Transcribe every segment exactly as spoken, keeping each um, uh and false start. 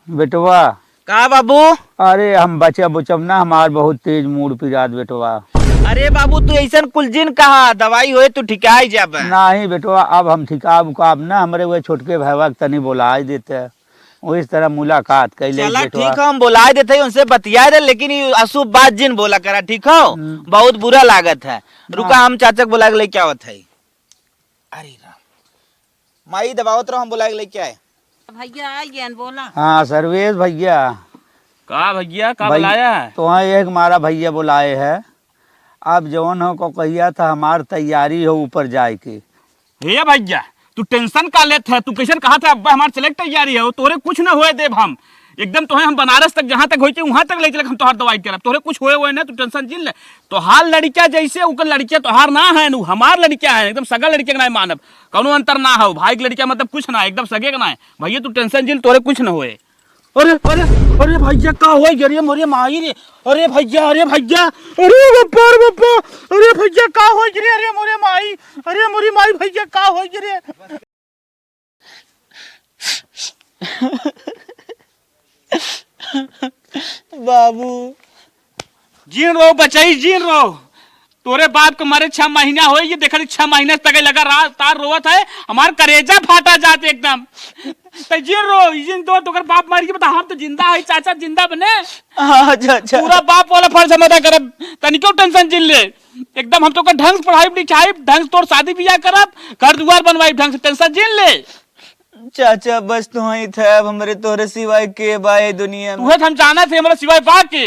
बेटवा। का बाबू? अरे, हम बचब उचब ना, हमार बहुत तेज मूड़ पिरात बेटवा। अरे बाबू, तू ऐसन कुल जिन कहा, दवाई होए तू ठिकाई जाबे। नाही बेटवा, अब हम ठिकाब उकाब ना, हमरे वह छोटके भैया के तनी बोलाए देते, वही तरह मुलाकात कैले चला बेटवा। ठीक हो, हम बोलाए देते ही, उनसे बतियाए दे, लेकिन ये अशुभ बात जिन बोला करा, ठीक हो? हम्म। बहुत बुरा लागत है। रुका, हाँ। हम चाचा के बुला के लेके आवत है। अरे राम, माई दबावत रहो, हम बुला के लेके आए। भैया आ गए, बोला। हाँ सर्वेश भैया। का भैया, का भाई, बुलाया है? तो हाँ, एक मारा भैया बुलाए है। अब जवन हो को कहिया था, हमार तैयारी हो ऊपर जाए के। हे भैया, तू टेंशन का लेत है? तू कैसन कहा था, अब्बा हमार चले के तैयारी है, तोरे कुछ न होए देब हम। एकदम तोहे हम बनारस तक, जहाँ तक होई के, वहाँ तक ले चलक हम तोहार दवाई करब। तोहरे कुछ होए, होए ना, तू टेंशन जिन ले। तोहार लड़किया जैसे ओकर लड़किया तोहार ना है, उ हमार लड़किया है, एकदम सगा लड़किया के ना मानब, कौनो अंतर ना हो। भाई के लड़किया मतलब कुछ ना, एकदम सगे के ना है। भैया तू टेंशन जिन, तोहरे कुछ न होए। अरे, अरे, अरे भैया का होई गे रे मोरे माई रे। अरे भैया, अरे भैया, अरे बप्पा रे बप्पा, अरे भैया का होई गे रे, अरे मोरे माई, अरे मोरी माई भैया का होई गे रे। बाबू। जिन रहो बचाई, जिन रहो। तोरे बाप के मरे छह महीना होई, ये देखा छह महीना तक लगा रा-, तार रोवत है, हमार करेजा फाटा जात एकदम। तो जिन रहो, जिन दो, तोकर बाप मर गया, बता हम तो जिंदा है, चाचा जिंदा बने। हाँ, अच्छा, अच्छा। पूरा बाप वाला फर्ज हम अदा करब, तनिको टेंशन जिन ले। एकदम हम तोकर ढंग से पढ़ाई लिखाई, ढंग से तोर शादी ब्याह करब, घर दुआर बनवाई ढंग से, टेंशन जिन ले। चाचा, बस तू ही थे, अब हमरे तोहरे सिवाय के बा ए दुनिया में? उहे त हम जानत है, हमरे सिवाय बा के।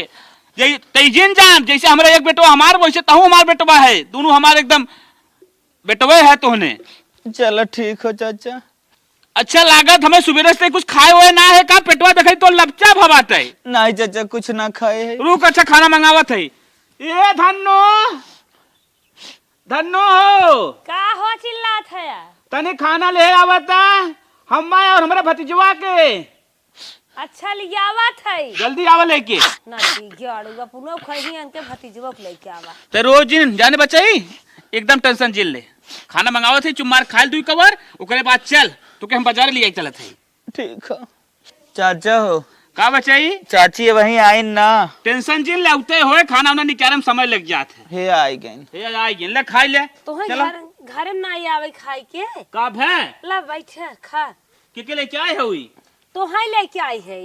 यही तई जिन जान, जैसे हमरा एक बेटवा हमार, वैसे तहू हमार बेटवा है। दोनों हमार एकदम बेटवे है तोहने। चलो ठीक हो चाचा। अच्छा लागत, हमें सुबेरे से कुछ खाए हुए ना है का? पेटवा देखे तो लपचा भवात है। नहीं चाचा, कुछ ना खाए है। रुक, अच्छा खाना मंगावत है। ए धन्नो, धन्नो हो। का हो चिल्लात है? तनी खाना ले आवता, हम्मा और हमरा भतीजवा के। अच्छा, लियावत है। जल्दी आवा लेके। ना दी गाड़ू, अपनो खही अनके भतीजवा के लेके आवा। ते रोज दिन जाने बचाई, एकदम टेंशन जिन ले। खाना मंगावत है, चुम्मार खाइल दुई कवर, ओकरे बाद चल, तोके हम बाजार ले आई चलत है। ठीक है। चाचा हो। का बचाई? चाची वहीं आइन ना। टेंशन जिन ले, उते होए, खाना उना निकाले में समय लग जात है। हे आई गइन। हे आई गइन, ले खाई ले। तोहे चला। घर, घर में ना आवे खाए के? का भे? ला बैठे, खा। के के लेके आए है हुई? तोहे लेके आई है।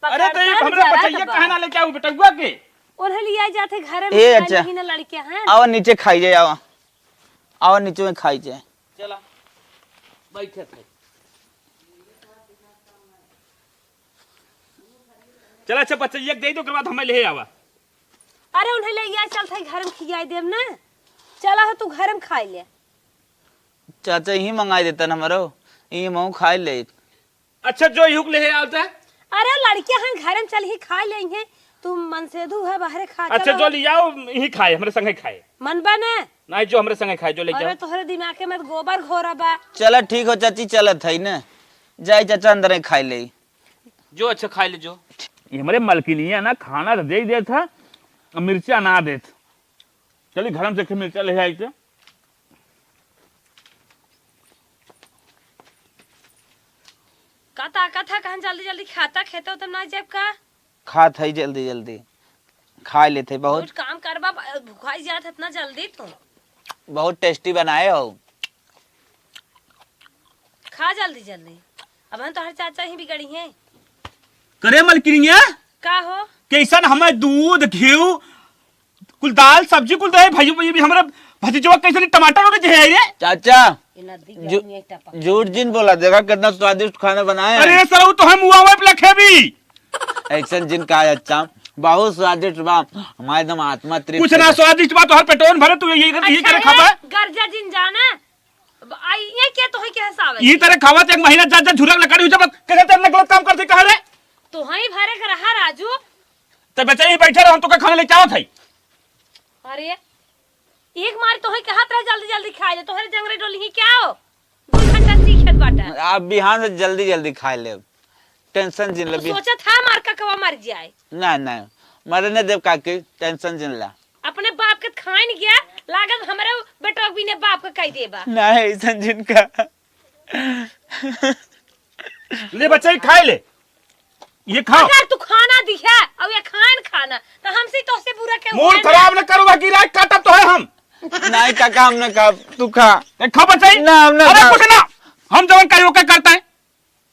अरे तो ये पकड़ता हमरा जरा बचैया तो बा। काहे ना लेके आऊ बेटुआ के? उन्हें लिया जाते घर में ए, खाए अच्छा। नहीं ना लड़के हैं। आओ नीचे खाई जाए, आओ। आओ नीचे में खाई जाए। चला, बैठे थे। चला, अच्छा, बच्चा, एक दे दो, ओकर बाद हमें ले आवा। अरे, उन्हें ले गया, चल, थाई घर में खियाई देब ना। चला हो, तू घर में खाई ले। चाचा, यही मंगाई देता ना हमरो, यही मऊ खाई ले। अच्छा, जो इहुक ले आवता। अरे, लड़के हैं, घर में चल ही खाई ले हैं। तू मनसेधू है, बाहरे खा, अच्छा, चला जो हो। ले आओ, यही खाए, हमरे संगे खाए। मन बा ना? नहीं, जो हमरे संगे खाए, जो लेके अरे, आओ। तोहरे दिमाग के में गोबर घोरा बा। चला, ठीक हो चाची, चलत है ना। जाई चाचा, अंदर ही खाई ले। जो अच्छा खाई ले, जो। ये हमरे मलकिनिया ना खाना तो दे ही देत है, मिर्चा ना देत। चली घर में से मिर्चा ले आई थे। का ताकत है, कहन जल्दी जल्दी खाता, खेते उते ना जाब का? खात है जल्दी जल्दी, खा लेते बहुत। कुछ काम करबा, ब-, भुखाई जात है इतना जल्दी तू। बहुत tasty बनाए हो। खा जल्दी जल्दी, अब हम तोहर चाचा ही बिगड़ी हैं। करे मलकिनिया? का हो? कैसन हमें दूध, घी, कुल दाल, सब्जी कुल दे, भाई, भाई, भी हमरा भतीजवा कैसे टमाटर रोटी जे है रे? चाचा, ये नदी जू-, गर्मी है टपक। झूठ जिन बोला, देखा कितना स्वादिष्ट खाना बनाए हैं। अरे सरऊ, तो हम हुआ हुआ लखे भी। ऐसन जिन कहा चाचा, बहुत स्वादिष्ट बा, हमारे एकदम आत्मा तृप्त कुछ ना हो जाए। स्वादिष्ट बा, तोहर पेटोन भरे, तू यही, यही अच्छा, करे खाबा। ये गर्जा जिन जाना, अब आई, ये क्या तोहे के हंसावे? यही तरह खावा तो एक महीना जा, जा झुरक लकड़ी हो जब कैसे तेरे गलत काम करते कहा रे? तोहे भरे के रहा राजू। तो बच्चा यही बैठे रहो, हम तो का खाना लेके आवत है। अरे, एक मारी तोहे कहत रहे जल्दी जल्दी खाए ले, तोहरे जंगरे डोली ही क्या हो? दो घंटा सीखत बाटा। आप बिहान से जल्दी जल्दी खाए ले, tension जिन ले। सोचत है मार का कवा मर जाए। ना, ना, मरे न देव काकी, tension जिन ला। अपने बाप के खाइन गया, लागत हमरे बेटवा बिने बाप के कह देबा। ना है ऐसन जिन का। ले बच्चा, ई खाए ले। ये खाओ। अगर तू खाना दिहे और ये खान खाना, तो हमसे तोहसे बुरा के मूड खराब न करो, बाकी रात काटब तो है हम। नहीं काका, हम न खाब, तू खा। ए, खा बचाई। ना, हम न अरे खाब। कुछ ना, हम जवन कही ओके करता है।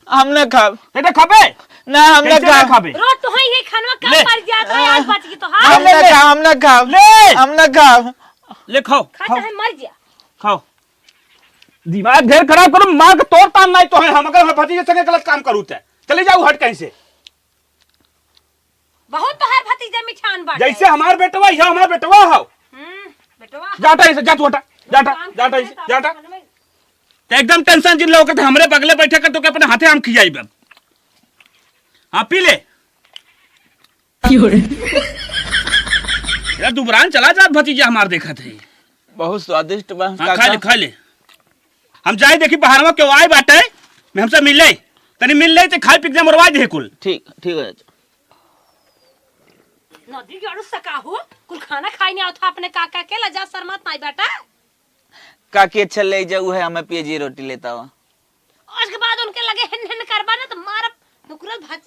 हम न खाब। बेटा खाबे? ना, हम न कैसे ना खाब। खाबे? रोज तो है ये खानवा कम ले। पड़ जात है, आज बच गई तो हाँ। हम ले, न ले। खाब, हम न खाब। ले। हम न खाब। ले खाओ, खा खाओ। चाहे मर जा। खाओ। दिमाग ढेर खराब करो, मार के तोर तान नहीं तो है, हम अगर हम भतीजे संगे गलत काम करू ते। चले जाओ हट कहीं से। बहुत तोहार भतीजा मिठान बाटे। जैसे हमार बेटवा, यह हमार बेटवा हो। हम्म, बेटवा। जाटा इसे, जा तू हटा, जाटा, काम जाटा करने इसे, का जाटा। समझ में तो एकदम tension जिन लोग के हमरे बगले बैठे कर तो के अपने हाथे हम खियाई बब। हाँ, पी ले। की हो रे? यार, दुबरान चला जात भतीजा हमार देखत है। बहुत स्वादिष्ट बा, हाँ, काका। खा ले, खा ले। हम जाए देखी बहरवा के आए बाटे, मैं हमसे मिल ले। तनी मिल ले, ते खाए पी के मरवा दे कुल। ठीक, ठीक है। नदी के अड़ू सका हो, कुल खाना खाई नहीं आवत अपने काका के, लजा शर्मात नहीं बाटा। काकी अच्छा ले जाऊ है, हमें पिए जी रोटी लेता हुआ। आज के बाद उनके लगे हिन हिन करबा ना तो मारब, नुकरल भाज,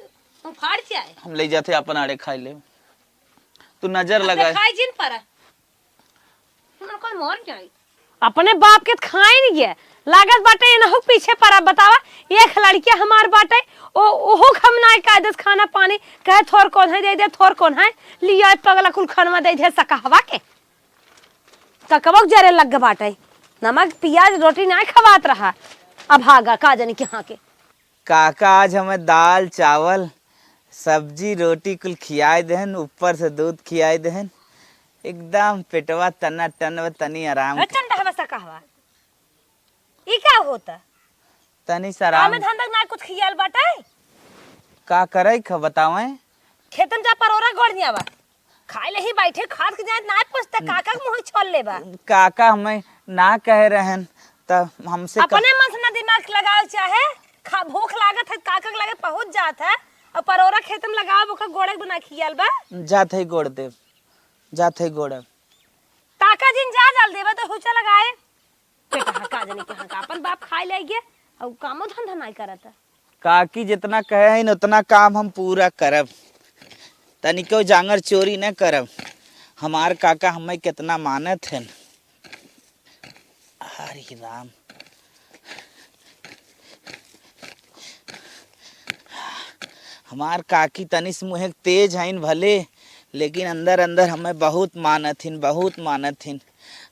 उफाड़ के आए। हम ले जाते अपन आड़े खाई ले। तू नजर अब लगाए। खाई जिन पर। उनको मर जाई। अपने बाप के त खाई नहीं है, लागत बाटे इनहु पीछे पड़ा। बतावा, एक लड़किया हमार बाटे, ओ, ओहू के हम नाई का देस खाना पानी, कहे थोर कौन है दे दे, थोर कौन है, लिया पगला कुल खनवा दे दे सकहवा के। ककबो के जरे लग बाटे, नमक पियाज रोटी नाई खवात रहा, अब भागा का जानी कहाँ के। काका आज हमें दाल, चावल, सब्जी, रोटी कुल खियाए देहन, ऊपर से दूध खियाए देहन। एकदम पेटवा टना टन बा, तनी आराम अरे कर। चंडा हवा सा कहवा। ई का होता? तनी सा आराम। कामे धंधा ना कुछ खियाल बाटे? का करे ख बतावे? खेतन जा परोरा गोड़ नियावा। खाए ले ही बैठे, खाद के जाए, ना पूछते, काका के मुँह छोल लेबा। काका हमें ना कहे रहन, त हमसे क- अपने मन से ना दिमाग लगाओ चाहे, खा, भूख लागत है, काका के लगे पहुँच जात है, और परोरा खेत में लगाओ, ओकर गोड़े बना खियाल बा। जात है गोड़ देव, जात है गोड़। ताका जिन जा जल्दी बा, तो हुचा लगाए। बेटा, हाँ, का जाने के हाँ का अपन बाप खाए ले गए, और कामो धंधा नहीं करत है। काकी जितना कहे हैं, उतना काम हम पूरा करब, तनिको जांगर चोरी न करब। हमार काका हमें कितना मानत हैं। हरे राम, हमार काकी तनिस मुहे तेज हइन भले, लेकिन अंदर अंदर हमें बहुत मानत हिन, बहुत मानत हिन।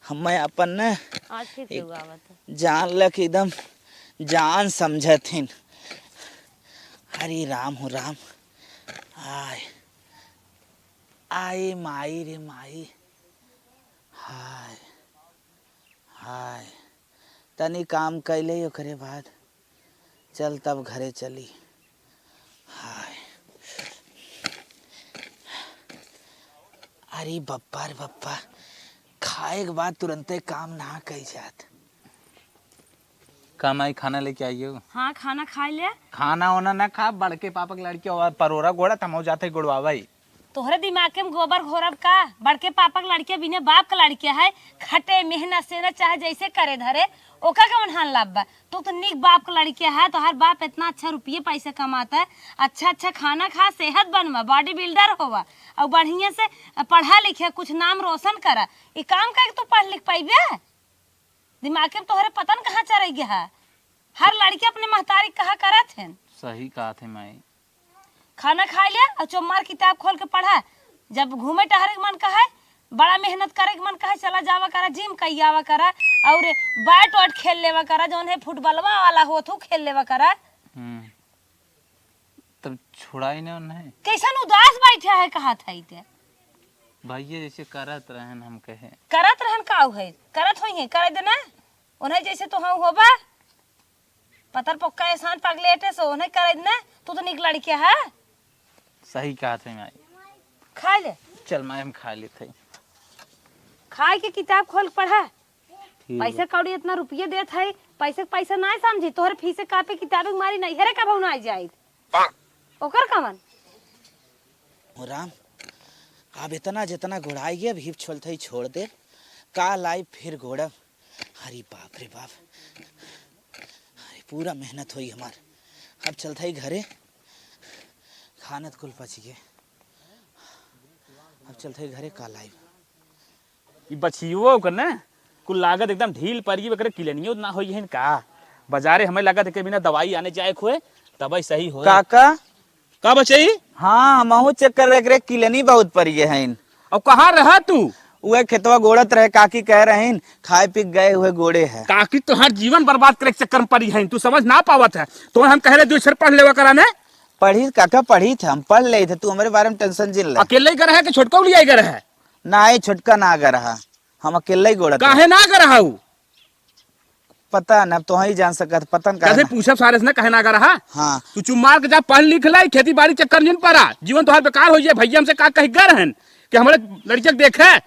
हमें अपन न आज फिर एक केहू आवत है। जान लग एकदम जान समझत हिन। हरे राम हो राम। आय, आय माई रे माई। हाय, हाय। तनी काम कैले ओकरे बाद चल तब घरे चली। हाय। अरे बप्पा रे बप्पा, खाए के बाद तुरंते काम ना कई जात। का माई खाना लेके आई हो? हाँ, खाना खाए ले। खाना वाना ना खा, बड़के पापा के लड़के और परोरा गोड़ा तमो जाते गोड़वावाई। तोहरे दिमाग के में गोबर घोरब का? बड़के पापा के लड़के बिने बाप के लड़के है, खटे मेहनत से ना चाहे जैसे करे धरे, ओका कवन हाल लाभ बा? तू तो नीक बाप के लड़के है, तोहार बाप इतना अच्छा रुपये पैसे कमाता है, अच्छा अच्छा खाना खा, सेहत बनवा, body builder होवा, और बढ़िया से पढ़ा लिखे, कुछ नाम रोशन करा। ई काम करके तू पढ़ लिख पाइबे? दिमाग के तोहरे पता न कहाँ चरई गया है। हर लड़के अपने महतारी कहा करत हैं। सही कहत है माई। खाना खाए ले और चुप मार किताब खोल के पढ़ा। जब घूमे टहरे के मन कहे, बड़ा मेहनत करे के मन कहे, चला जावा करा, gym कई आवा करा, और bat वैट खेल लेवा करा, जौन है फुटबॉलवा वाला होत हो खेल लेवा करा। हम्म। तब छुड़ाई ना उन्हें। कैसन उदास बैठा है कहत है ते? भैया जैसे करत रहन हम कहे। करत रहन का है? करत होई है, करे देना। उन्हें जैसे तो हम होबा। पतर पक्का एहसान पगलेटे सो, उन्हें करे देना। तू तो निक लड़किया है। सही कहत है माई। खा ले। चल माई, हम खा लेत है। खाए के किताब खोल के पढ़ा। ठीक पैसा बा। कौड़ी इतना रुपये देत है, पैसे के पैसा ना समझी, तोहरे फीसे कापे किताबे के मारी नैहरे कबहू ना जाई। ओकर कवन? ओ राम, अब इतना जितना गोड़ाई गया, अब हिप छोलत ही छोड़ दे, का लाई फिर गोड़ब। अरे बाप रे बाप, अरे पूरा मेहनत होई हमार। अब चलत ही घरे, खाना त कुल पचि गे। अब चलत हई घरे, का लाइब। ई बछियो के न कुल लागत एकदम ढील परि गे, एकरे किलनियो ना होई है का। बजारे हमें लागत है कि बिना दवाई आने जाए के होए, तबे सही होए। काका? का बचई? हाँ, हमहू चेक कर रहे, एकरे किलनी बहुत परि गे हइन। अब कहाँ रहा तू? उहे खेतवा गोड़त रहे, काकी कह रहीन, खाए पी के गए हुए गोड़े है। काकी तोहार जीवन बर्बाद करे के चक्कर में परि हइन, तू समझ ना पावत है। तो हम कह रहे दो अक्षर पढ़ लेवा करा ने। पढ़ी काका, पढ़ी थे, हम पढ़ ले थे, तू हमरे बारे में टेंशन जिन ले। अकेले ही गे रहे कि छोटका लियाई गे रहे? नाहीं, छोटका ना गे रहा, हम अकेले ही गोड़त रहे। काहे ना गे रहा उ? पता ना, अब तोहई जान सकत, पता न काहे कैसे ना। पूछब सारे से ना, काहे ना गे रहा? हाँ। तू चुप मार के जा, पढ़ लिख ले, खेती बाड़ी चक्कर जिन परा, जीवन तोहार बेकार होइ जाए। भैया हमसे का कहि गे रहन कि हमरे लड़किया के देखे?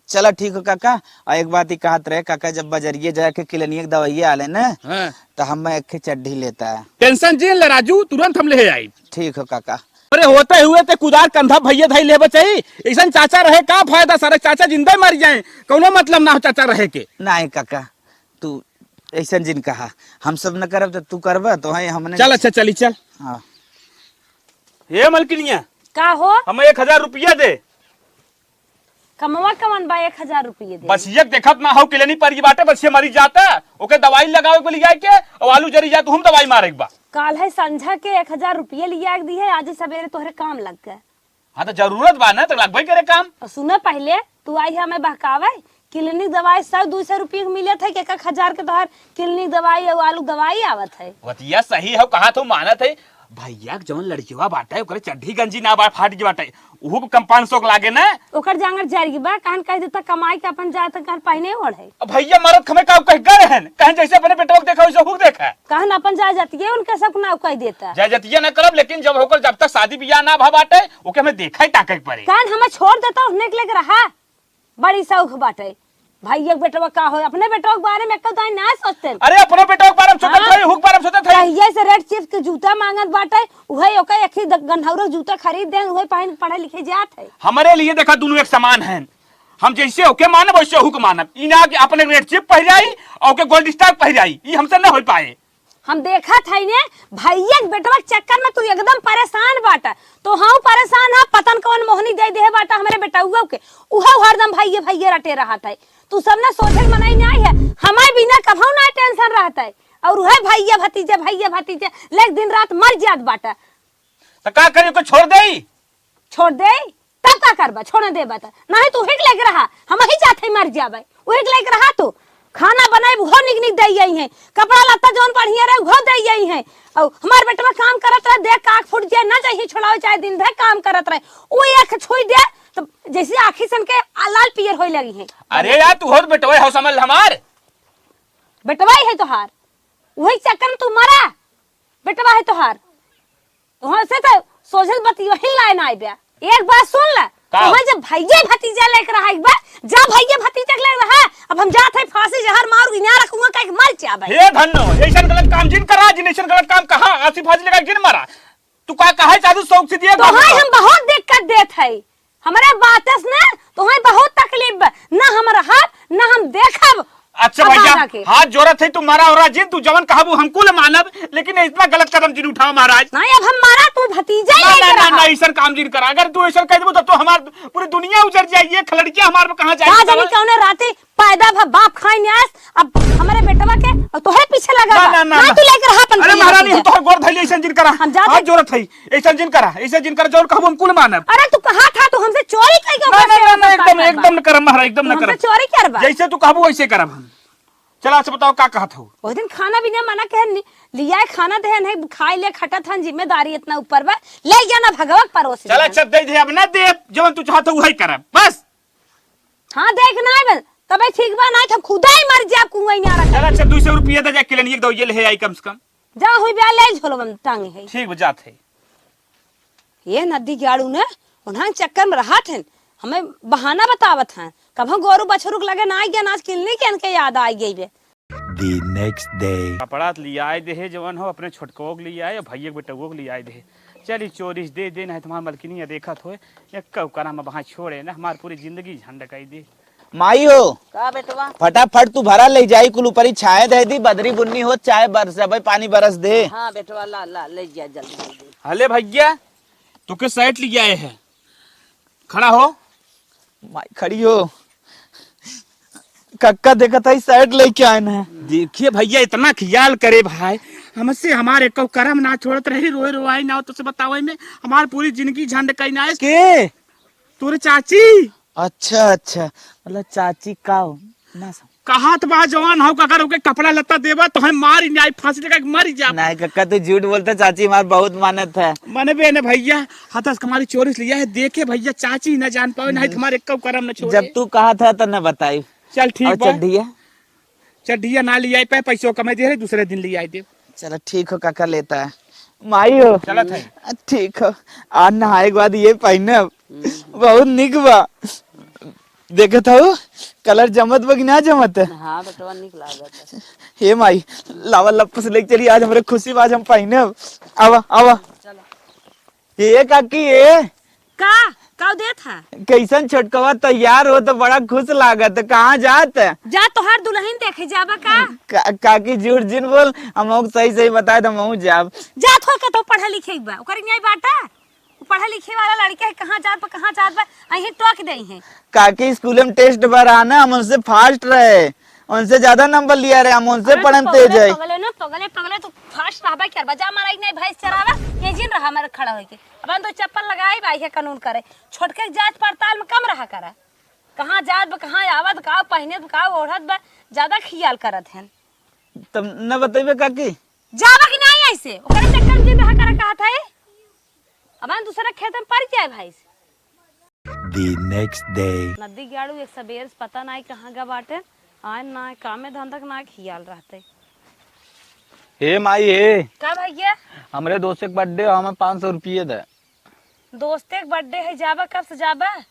चला ठीक हो काका। और एक बात ही कहत रहे काका, जब बजरिए जाके किलनिया के दवाइया आले ना, हाँ। तो हम एक ठे चड्ढी लेता है। टेंशन जिन ले राजू, तुरंत हम ले आई। ठीक हो काका। अरे होते हुए ते कुदार कंधा भैया धई ले बचई। ऐसन चाचा रहे का फायदा, सारे चाचा जिंदा मर जाए, कौनो मतलब ना हो चाचा रहे के। नाहीं काका, तू ऐसन जिन कहा, हम सब न करब त तू करबा, तो है हमने। चल अच्छा चली चल। हाँ। हे मलकिनिया, का हो? हमें एक हजार रुपया दे। कमवा कवन बा एक हजार रुपये दे? बसिया के देखत ना हो, किलनी परि गे बाटे, बसिया मरी जाता, ओके दवाई लगावे के लिए जाए के, और आलू जरी जाए तो हम दवाई मारे के बा। काल है संझा के एक हजार रुपये लिया के दी है, आज सवेरे तोहरे काम लग गए। हाँ, तो जरूरत बा ना, तो लगबे करे काम। तो सुने पहले, तू आई है हमें बहकावे, किलनी दवाई सौ दो सौ रुपये के मिलत है कि एक एक हजार के तोहर किलनी दवाई और आलू दवाई आवत है। बतिया सही है, कहा तो मानत है। भैया के जौन लड़किवा बाटे, ओकरे चड्ढी गंजी ना बा, फाट गई बाटे, उहू को कम पाँच सौ के लागे ना। ओकर जांगर जर गई बा, कहन कह देता कमाई के अपन जाए तो कहन पहने ओढ़े। अब भैया मरत हमें का कह गए हैं, कहन जैसे अपने बेटवा के देखा वैसे हूँ देखा। कहन अपन जाए जातिए उनके सब नाव कह देता। जाए जातिए ना करब, लेकिन जब होकर जब तक शादी ब्याह ना भा बाटे, ओके हमें देखा ही ताके के पड़े। कहन हमें छोड़ देता, उन्हें के लेके रहा। बड़ी शौक बाटे। भैया के बेटवा का हो, अपने बेटवा के बारे में एको दाई ना सोचते। अरे, अपने बेटवा के बारे में सोचत हाँ। रही, हुक बारे में सोचत रही। कहिए से रेड चिप्स के जूता मांगत बाटे, उहे ओके एक ही द-, गन्हौरा जूता खरीद देन, उहे पहन के पढ़े लिखे जात है। हमरे लिए देखा, दोनों एक समान हैं। हम जैसे ओके मानब, वैसे हुक मानब। ई ना कि अपने रेड चिप पहिराई और ओके गोल्ड स्टार पहिराई, ई हमसे ना हो पाए। हम देखत हई ने, भैया के बेटवा के चक्कर में तू एकदम परेशान बाटा। तो हाँ परेशान है, पता न कौन मोहनी दे दे बाटा हमरे बेटउआ के, उहो हरदम भैया भैया रटे रहत है। तू सब ना सोझे के मनई नाहीं है, हमारे बिना कभौ ना टेंशन रहत है। और उहे भैया भतीजे, भैया भतीजे, लेक दिन रात मर जात बाटा। तो का करी, ओके छोड़ देई? छोड़ देई? तब का करबा, छोड़ देबा त? नाहीं तू हिक लेके रहा, हम ही जात है मर जाबे। उ हिक लेके रहा तू। खाना बनाई, उहो निक निक दे आई है। कपड़ा लत्ता जौन बढ़िया रहे, उहो दे आई है। और हमार बेटवा काम करत रहे, देख के आँख फूट जाए, ना चाहिए छोड़ावे, चाहे दिन भर काम करत रहे। उ एक छुई दे, तो जैसे आँखी सन के आ लाल पियर होए लगी है। अरे यार, तू होत बेटवा हो समझ हमार। बेटवा ही है तोहार, वही चक्कर में तू मरा। बेटवा है तोहार। तोहर से तो सोझे बतियो ही लाए ना आइबे। एक बात सुन ले, का? तोहर जब भैया भतीजा लेके रहा एक बार, जा भैया भतीजा के लेके रहा। अब हम जात है फांसी जहर मारू, इनार रखूंगा, कहीं मर जाबे। हे धन्नो, ऐसन गलत काम जिन करा, जिन ऐसन गलत काम कहा, आसिफ हाजी लेकर जिन मारा। तू का कहे चाहत हू, शौक से दिया तोहर बाबू का? हम बहुत दिक्कत देत है। हमरे बातस ने तोहई बहुत तकलीफ बा, ना हम रहब, ना हम देखब। अच्छा अब भैया, आगा के। हाथ जोड़त है, तू मरा हो जिन, तू जवन कहबू हम कुल मानब, लेकिन इतना गलत कदम जिन उठाओ महाराज। नहीं, अब हम मरा, तू भतीजा ना, लेके ना, ना, रहा। ना, ऐसन काम जिन करा। अगर तू ऐसन कह देबू, तब तो हमार पूरी दुनिया उजर जाई। ये खलड़किया हमार में कहाँ जाई का बतावा? जानी कौने राती पैदा भा बाप खाई न्यास, अब हमरे बेटवा के, अब तोहरे पीछे लगा ना, बा। ना, ना, ना, ना। तू लेके रहा अपन अरे भैया महारानी, भतीजा। हम तोहर गोर धइले, ऐसन जिन करा। हम जाते हाथ जोड़त है। ऐसन जिन करा, ऐसन जिन करा, जौन कहबू हम कुल मानब। अरे तू कहा था, तू हमसे चोरी करके ना, ओकरा ना, से ना, ना, पैसा एकदम, पाता एकदम बा। न करब महाराज, एकदम तू न हमसे करब। चोरी करबा? जैसे तू कहबू वैसे करब हम। चला, अच्छा बताओ का कहत हो? उस दिन खाना भी ना मना कहे, नि-, लिया है खाना दे, नहीं खाई ले, खटत हन, जिम्मेदारी इतना ऊपर बा, ले गया ना भगवा परोस चला, दिया। अच्छा दे दे, अब ना दे, जौन तू चाहत हो वही करब, बस। हाँ, देख ना आइबे, तबे ठीक बा, नाहीं त हम खुदे ही मर जाब, कुआं इनारा चला, करके। अच्छा, दो सौ रुपया दे जा, किलनिया के दवाई ले आई कम से कम। जा, हुई बे, ले झोलवा में टांगे है। ठीक बा, जात है। ये नदी गाड़ू ने, उन्हां चक्कर में रहत हैं, हमें बहाना बतावत हैं। कभो गोरू बछरू के लगे ना आइ गया, ना आज किलनी के इनके याद आइ गई बे। The next day। कपड़ा त लियाए दे है, जवन हो अपने छोटको के लियाए, भैया के बेटवो के लियाए दे है। चली चोरी से दे दे, नहीं तुम्हार मलकिनिया देखत होए, एक कौकरा में वहाँ छोड़े ना, हमार पूरी जिंदगी झंड कई दे। माई हो, का बेटवा? फटाफट तू भरा ले जाई, कुल ऊपरी छाए दे दी, बदरी बुन्नी हो, चाहे बरस, अबे पानी बरस दे। हाँ बेटवा, ला, ला, ले जा जल्दी, जल्दी। हले भैया, तोके शर्ट लियाए है, खड़ा हो। माई खड़ी हो। कक्का देखत है, शर्ट लेके आए हैं। देखिए भैया, इतना ख्याल करे भाई, हमसे हमारे को करम ना छोड़त रही, रोए रोआई ना हो, तुझसे बतावे में हमार पूरी जिंदगी झंड कई ना है। के? तोरे चाची। अच्छा, अच्छा, मतलब चाची का हो? ना सम- कहत बा जवान हो, अगर ओके कपड़ा लत्ता देबा तो हम मारी नाई, फांसी लगा के मरी जा। नाई कक्का, तू झूठ बोलता, चाची हमार बहुत मानत है। मनबे न भैया, हाथ से हमारी चोरी से लिया है, देखे भैया, चाची न जान पावे, नहीं तो हमारे को करम न छोड़े। जब तू कहा था तो न बताई। चल ठीक और बा। चड्ढिया? चड्ढिया ना लियाई पाए, पैसों कमे दे रहे, दूसरे दिन लियाई दे। चलो ठीक हो काका, लेता है। माई हो। चलत है। ठीक हो। आज नहाए के बाद ये पहनब। हम्म। बहुत निक बा। देखत हऊ, कलर जमत बा कि ना जमत? हाँ बेटवा, निक लागत है। हे माई, लावा लप्पस लेके चली, आज हमरे खुशी बा, आज हम पहनब। आवा, आवा। चलो। ए काकी, ए। का? का देत है? कैसन छोटकवा तैयार हो तो बड़ा खुश लागत, कहाँ जात? जा तोहार दुल्हन देखे जाबा का? का-, काकी झूठ जिन बोल, हम ओके सही सही बताए तो हम जाब। जात हो के तो पढ़े लिखे बा, ओकर नहीं बाटा? वो पढ़े लिखे वाला लड़का है, कहाँ जात बा, कहाँ जात बा, अहीं टोक दे हैं। काकी स्कूल में टेस्ट बा रहा ना, हम उनसे फास्ट रहे, उनसे ज्यादा नंबर लिया रहे, हम उनसे अरे पढ़े में तो तेज पगले, है। पगले ना, पगले, पगले, तू फास्ट रहबा क्या? बजा मारा ही नहीं भैंस चरावा, ये जिन रहा मेरे खड़ा होके। अब हम तो चप्पल लगाई बा, ये कानून करे। छोटके जात पड़ताल में कम रहा करा। कहाँ जात बा, कहाँ आवत, का पहनत बा, का ओढ़त बा, ज्यादा खियाल करत हैं। तब न बतइबे काकी? जाबा कि नहीं ऐसे? ओकरे चक्कर में जिन रहा करा कहत है। अब हम दूसरा खेत में पड़ जाए भाई से। The next day. नदी गाड़ू एक सबेर से पता नाई कहाँ गा बाटे, आए ना कामे धंधा के ना खियाल रहते। हे माई हे, का भैया? हमरे दोस्त के बर्थडे, हमें पाँच सौ रुपये दे। दोस्ते के बर्थडे है, जाबा, कब से जाबा?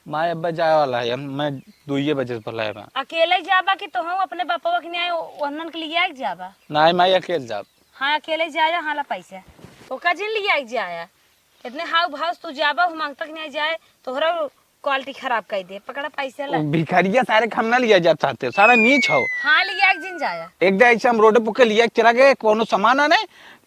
माई अब्बा जाए वाला है, हम, मैं दुइये बजे से बुलाए बा। अकेले ही जाबा कि तोहू अपने बापवा के नहीं ओहनन के लिए आके जाबा? नहीं माई, अकेले जाब। हाँ, अकेले जाया, हाँ ला पैसा। ओका जिन लिए आके जाया। इतने हाउ भाव से तू जाबा, हम मांगता कि नहीं जाए, तोहरा क्वालिटी खराब कर दे। पकड़ा पैसा ला। ओ भिखारिया सारे के हम ना लिया जा चाहते, सारा नीच हो। हाँ, लिया एक दिन जाया। एक दिन ऐसे हम रोड पे के लिया चला गए, कोनो सामान आने,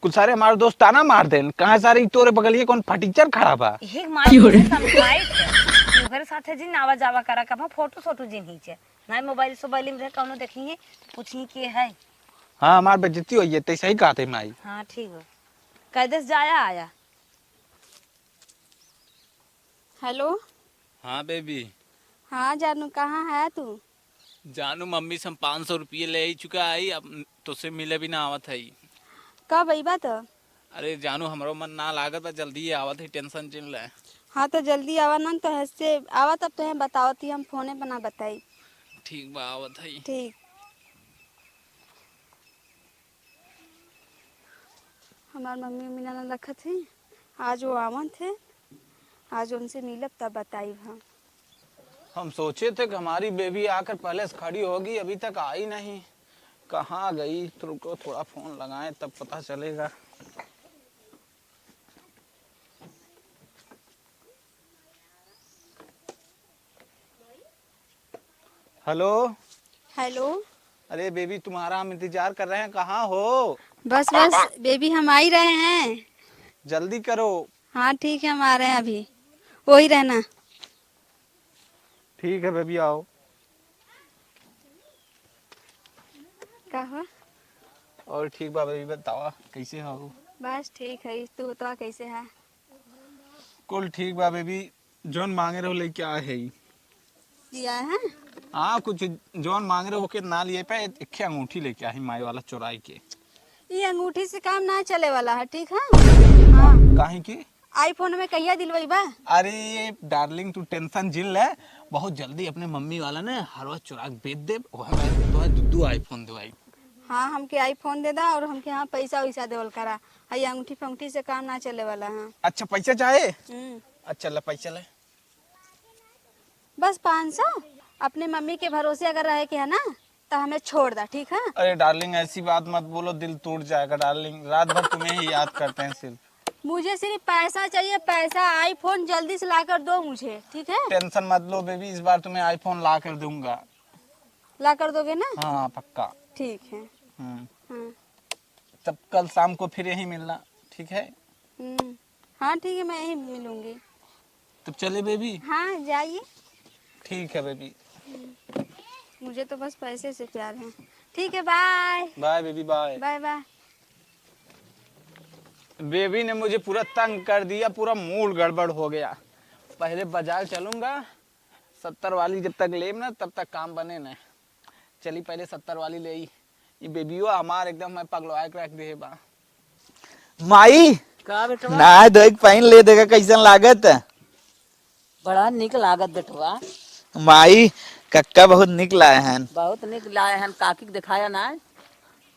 कुछ सारे हमारे दोस्त ताना मार देन, कहाँ सारे ई तोरे बगलिए कौन फटीचर खड़ा बा? एक मार के समझाई थे। ओकरे साथे जिन आवा जावा करा, कब फोटो सोटो जिन खींचे। ना मोबाइल सोबाइल में रहे, कौनो देखिए, पूछिए के है। हाँ, हमार बेइज्जती होई है, तै सही कहा थे माई। हाँ, ठीक हो। कैदे से जाया आया। हेलो। हाँ बेबी। हाँ जानू, कहाँ है तू? जानू, मम्मी से हम पाँच सौ रुपये ले आई चुका आई, अब तोसे मिले भी ना आवत है। कब अइबा त? अरे जानू, हमरो मन ना लागत बा, जल्दी ही आवत है, टेंशन जिन ले। हाँ तो जल्दी आवा ना, तो हंसते आवा, तब तोहे बतावत ही हम, फोने पर ना बताई। ठीक बा, आवत है। ठीक। हमार मम्मी उम्मी ना रखत ही, आज वो आवत है, आज उनसे मिलब तब बताइब हम। हम सोचे थे कि हमारी बेबी आकर पहले से खड़ी होगी, अभी तक आई नहीं, कहाँ गई? तो रुको, थोड़ा फोन लगाएं, तब पता चलेगा। हेलो। हेलो। अरे बेबी, तुम्हारा हम इंतजार कर रहे हैं, कहाँ हो? बस बस बेबी, हम आ ही रहे हैं। जल्दी करो। हाँ ठीक है, हम आ रहे हैं अभी, वही रहना। ठीक है बेबी, आओ। का हो? और ठीक बा बेबी, बतावा कैसे हो? बस ठीक है, तू बतावा कैसे है? कुल ठीक बा बेबी, जौन मांगे रहो लेके आए है। लिया है? हाँ, कुछ जौन मांगे रहो ओके ना लिए पे, एक अंगूठी लेके आई माई वाला चुराई के। ये अंगूठी से काम ना चले वाला है, ठीक है? हाँ। काहे की? iPhone में कहिया दिलवाई बा? अरे डार्लिंग, तू टेंशन जिन ले, बहुत जल्दी अपने मम्मी वाला ने हरवा चुरा के बेच दे, वह मैं तो दू दू iPhone दिवाई। हाँ, हमके iPhone दे दा और हमके यहाँ पैसा वैसा देवल करा। हाँ, ये अंगूठी फंगूठी से काम ना चले वाला है। अच्छा, पैसा चाहे? हम्म। अच्छा, ले पैसा ले। बस पाँच सौ? अपने मम्मी के भरोसे अगर रहे के है ना, तो हमें छोड़ दा, ठीक है? अरे डार्लिंग, ऐसी बात मत बोलो, दिल टूट जाएगा डार्लिंग। रात भर तुम्हें ही याद करते हैं सिर्फ। मुझे सिर्फ पैसा चाहिए, पैसा। iPhone जल्दी से ला कर दो मुझे, ठीक है? टेंशन मत लो बेबी, इस बार तुम्हें iPhone ला कर दूंगा। ला कर दोगे ना? हाँ, पक्का। ठीक है। हम्म। हाँ। तब कल शाम को फिर यहीं मिलना, ठीक है? हम्म। हाँ, ठीक है, मैं यहीं मिलूंगी। तब चले बेबी? हाँ, जाइए। ठीक है बेबी। मुझे तो बस पैसे से प्यार है। ठीक है, bye. Bye baby, bye. Bye bye. Baby ने मुझे पूरा तंग कर दिया, पूरा मूड गड़बड़ हो गया। पहले बाजार चलूंगा, सत्तर वाली जब तक लेब ना, तब तक काम बने ना। चली पहले सत्तर वाली ले आई। ई बेबियो हमार एकदम मैं पगलवाए के रख दे बा। माई, का बेटवा? ना दो एक पहन ले देखा कैसन लागत। बड़ा निक लागत बेटवा। माई, कक्का बहुत निक लाए हैं। बहुत निक लाए हैं, काकी के दिखाया ना।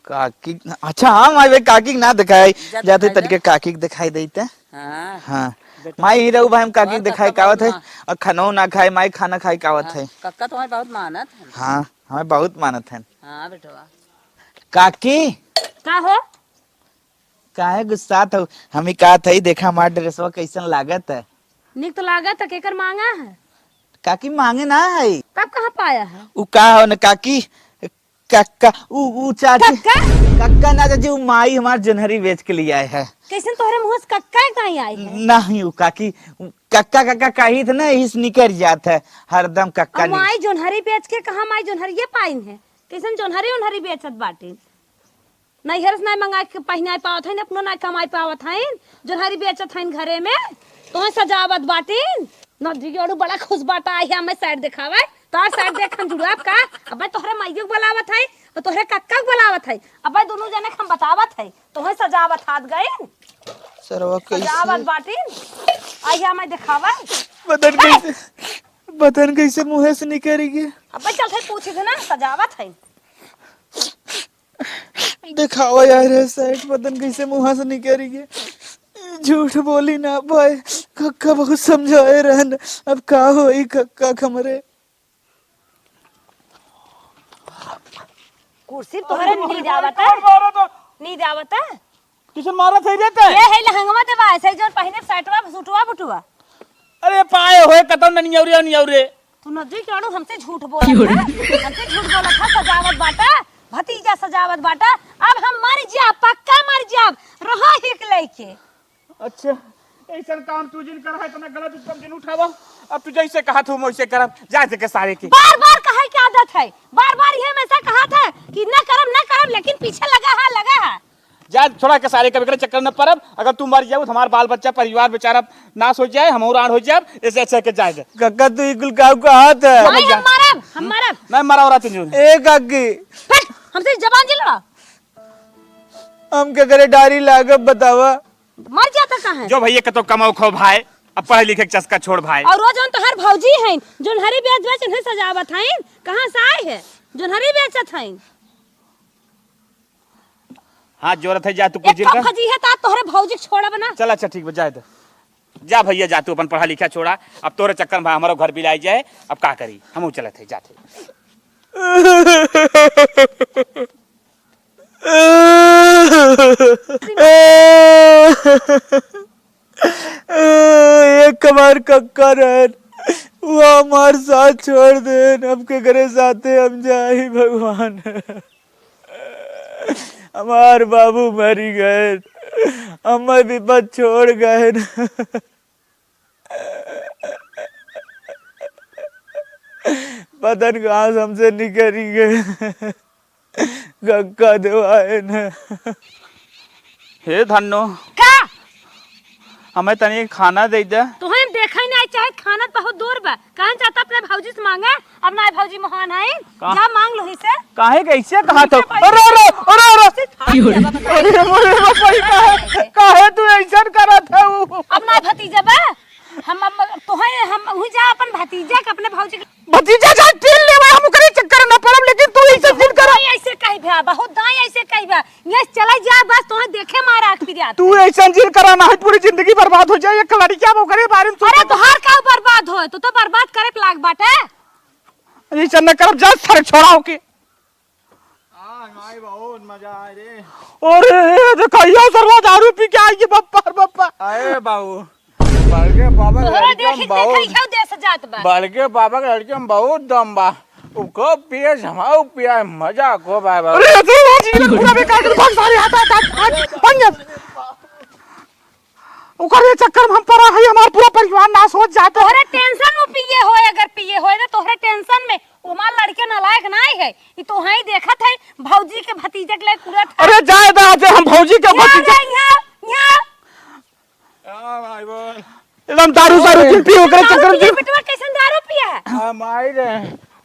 काकी, अच्छा हाँ माई भाई काकी के ना दिखाई। जा जाते दिखाई तरीके दे। काकी के दिखाई देते। हाँ। हाँ। बेटवा। माई ही रहू भाई हम काकी के और दिखाई कक्का कावत है। बहुत ना। और खानो ना खाए माई खाना खाए कावत हाँ, है। कक्का तुम्हारे बहुत मानत है। हाँ। हमें बहुत मानत हन। हाँ बेटवा। काकी। का हो? काहे गुस्सात हो? हम ही कहत हई, देखा हमार ड्रेसवा कैसन लागत है। निक तो लागत है, केकर मांगा है? काकी मांगे ना है। तब कहाँ पाया है? उ का हो न काकी, कक्का, उ, उ चाची। कक्का? कक्का ना चाची, उ माई हमार जोन्हरी बेच के लिए आए है। कैसन तोहरे मुंह से कक्का काहे आई है? नहीं, उ काकी, उ कक्का, कक्का कही थे ना, इस निकर जात है, हरदम कक्का अब नहीं। माई जोन्हरी बेच के कहाँ माई जोन्हरिये पाइन है? कैसन जोन्हरी ओन्हरी बेचत बाटिन? नैहर से नाई मंगा के पहिनाए पावत हइन, अपनो नाई कमाए पावत हइन, जोन्हरी बेचत हइन घरे में, तोहे सजावत बाटिन। नदी के ओड़ू बड़ा खुश बाटा, आई है हमें साइड देखावे, तोहर साइड देख हम जुड़ाब का? अबे तोहरे माइयो के बुलावत है, और तोहरे कक्का के बुलावत है, अबे दोनों जने के हम बतावत है, तोहे सजावत हाथ गइन। सरवा कैसे सजावत बाटिन, आई है हमें देखावे। बदन कैसे, बदन कैसे मुँह से निकल गया? अबे चल थे पूछ दे ना, सजावत है। देखावा यार, है सेठ, पता न कैसे मुँह से निकल गए। झूठ बोली ना भाई, कक्का बहुत समझाए रहन, अब का होई कक्का हमरे। कुर्सी तोहरे नींद आवता, नींद आवता। किसन मारत है रे ते? ये है लहंगवा देवा, ऐसे जो पहिने शर्टवा, सूटवा, बुटवा। अरे पाए होए कतौ न नियौरे, नियौरे। तू नदी चढ़ू हमसे झूठ बोलत है, हमसे झूठ बोलत है, सजावत बाटा, भतीजा सजावत बाटा। अब हम मर जाब, पक्का मर जाब, रहो हिक लइके। अच्छा, ऐसन काम तू जिन करा है, इतना गलत कदम जिन उठावा। अब तू जैसे कहा तू वैसे करब, जा देके सारे के। बार बार कहे के आदत है, बार बार ये हमेशा कहा था कि ना करब, ना करब, लेकिन पीछे लगा है, लगा है। जा, छोड़ा के सारे, कभी करे चक्कर न परब। अगर तू मर जाऊ तो हमार बाल बच्चा परिवार बेचारा नाश हो जाए, हम रान हो जाए, ऐसे अच्छा के जाए दे। कक्का तू ई कुल काऊ कहा था? भाई, हम मारब, हम मारब। नहीं मरा हो रहा तुझे। ए काकी। फट, हमसे जबान जिलवा। हम के करे डारी लागब बतावा। मर जाता कहाँ है? जो भैया के तो कमाओ खाओ भाई, अब पढ़े लिखे के चस्का छोड़ भाई। और वो जौन तोहर भौजी हैं, जोन्हरी बेच बेच इन्हें सजावत हैं, कहाँ से आए हैं? जोन्हरी बेचत हैं। हाथ जोड़त है, जा तू कुछ एक जिन कप कर। भजी है ता तोहरे भौजी के छोड़ब ना। चल अच्छा ठीक बा, जाए दे। जा भैया जा तू अपन पढ़ा लिखा छोड़ा, अब तोरे चक्कर में भाई हमारो घर बिलाई जाए, अब का करी, हमहू चलत है जाते। एक हमार कक्का रहन, वो हमार साथ छोड़ देन, अब केकरे साथे हम जाई भगवान। हमार बाबू मरी गए, हमें विपद छोड़ गए। पता न कहाँ से हमसे निकल गए। कक्का देवाए न। हे धन्नो। का? हमें तनी खाना दे दे। तोहे हम देखा ही नहीं चाहे, खाना बहुत दूर बा। कहन चाहता अपने भौजी से मांगे, अब ना भौजी महान है। का? जा मांग लो ही से। काहे के ऐसे कहा तो? अरे, अरे, अरे, अरे। अरे, अरे, अरे, काहे, काहे तू ऐसन करत है वो? अब ना भतीजा बा। हम, हम, तोहे, हम वही जा अपन भतीजा के, अपने भौजी के। भतीजा जा छीन लेवे, हम ओकरे चक्कर में न पड़ब, लेकिन तू ऐसे जिन करा। दाई ऐसे कही भा, बहुत दाई ऐसे कही भा। ये चला जा, बस तोहे देखे मारा आखिर याद। तू ऐसे जिन करा, ना है पूरी जिंदगी बर्बाद हो जाए। एक लड़किया में ओकरे बारे में अरे सोचे। तोहार का बर्बाद होए, तू तो बर्बाद करे के लाग बाटे। ऐसे न करब, जा सारे छोड़ा होके। आज माई बहुत मजा आए रे। अरे, देखा, ये सरवा दारू पी के आई है, बप्पा रे बप्पा। अरे बाबू, बड़के बाबा के तोहरा लड़के देखी में बहुत, देखा, इहो देश जात बा। बड़के बाबा के लड़के में बहुत दम बा। उ खूब पिए, जमाऊ पिए, मजा खूब आए बाबू। अरे, ये सरवा जी, ये पूरा बेकार कर, भाग सारे, हट, हट, हट, हट, भाग जा। ओकरे चक्कर में हम परा है, हमार पूरा परिवार नाश हो जात है। तोहरे टेंशन में पिए होए, अगर पिए होए तो तोहरे टेंशन में। हमार लड़के नालायक नाहीं है, ई तो वहीं देखत है भौजी के भतीजे के लिए कुड़त है। अरे जाए दा, आज हम भौजी के यहाँ भतीजे। आ, यहाँ, यहाँ। आ, माई बोल। एकदम दारू सारू जिन पी, ओकरे दारू चक्कर में पिए, जिन। बेटवा कैसन दारू पिया है? आ, माई रे,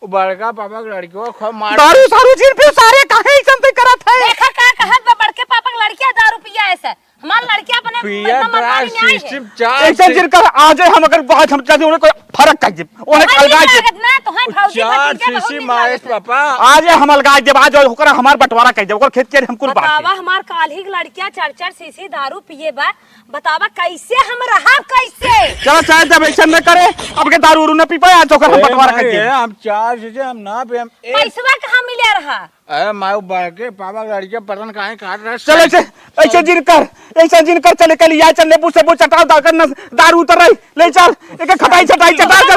वो बड़का पापा के लड़कियों को मार। दारू सारू जिन पी, सारे काहे ऐसन ते करत है? देखा का कहत बा, बड़के पापा के लड़किया दारू पिया ऐसे। हमार लड़किया अपने पिया एकदम मर्दानी तोरा न्याय है। सिस्टम चार ऐसे से जिन कर, आज हम अगर आज हम चल उन्हें कोई फर्क कर दे, उन्हें तोहर अलगा नीक दे। लागत ना, तोहर भौजी चार भतीजा बहुत सीसी नीक मारे लागत है। पापा। आज हम अलगा दे, आज ओकरा हमार बंटवारा कर दे, ओकर खेत के हम कुल बांट दे। बतावा, हमार काल्हि के लड़किया चार चार सीसी दारू पिए बा, बतावा कैसे हम रहब, कैसे? चला, चाहे जब ऐसा न करे, अब के दारू उरू न पी पाए, आज ओकर हम ए बंटवारा कर माई, दे। ए, हम चार सीसी हम ना पियम। ए पैसवा कहाँ मिले रहा? अरे माई, वो बड़के पापा के लड़के पता न काहे खात रहे। चल, ऐसे, ऐसे जिन कर, ऐसे जिन कर, चले कल या चल, नींबू सेबू चटाव, दाकर न दारू उतर रही, ले चल, एक खटाई चटाई चटाव,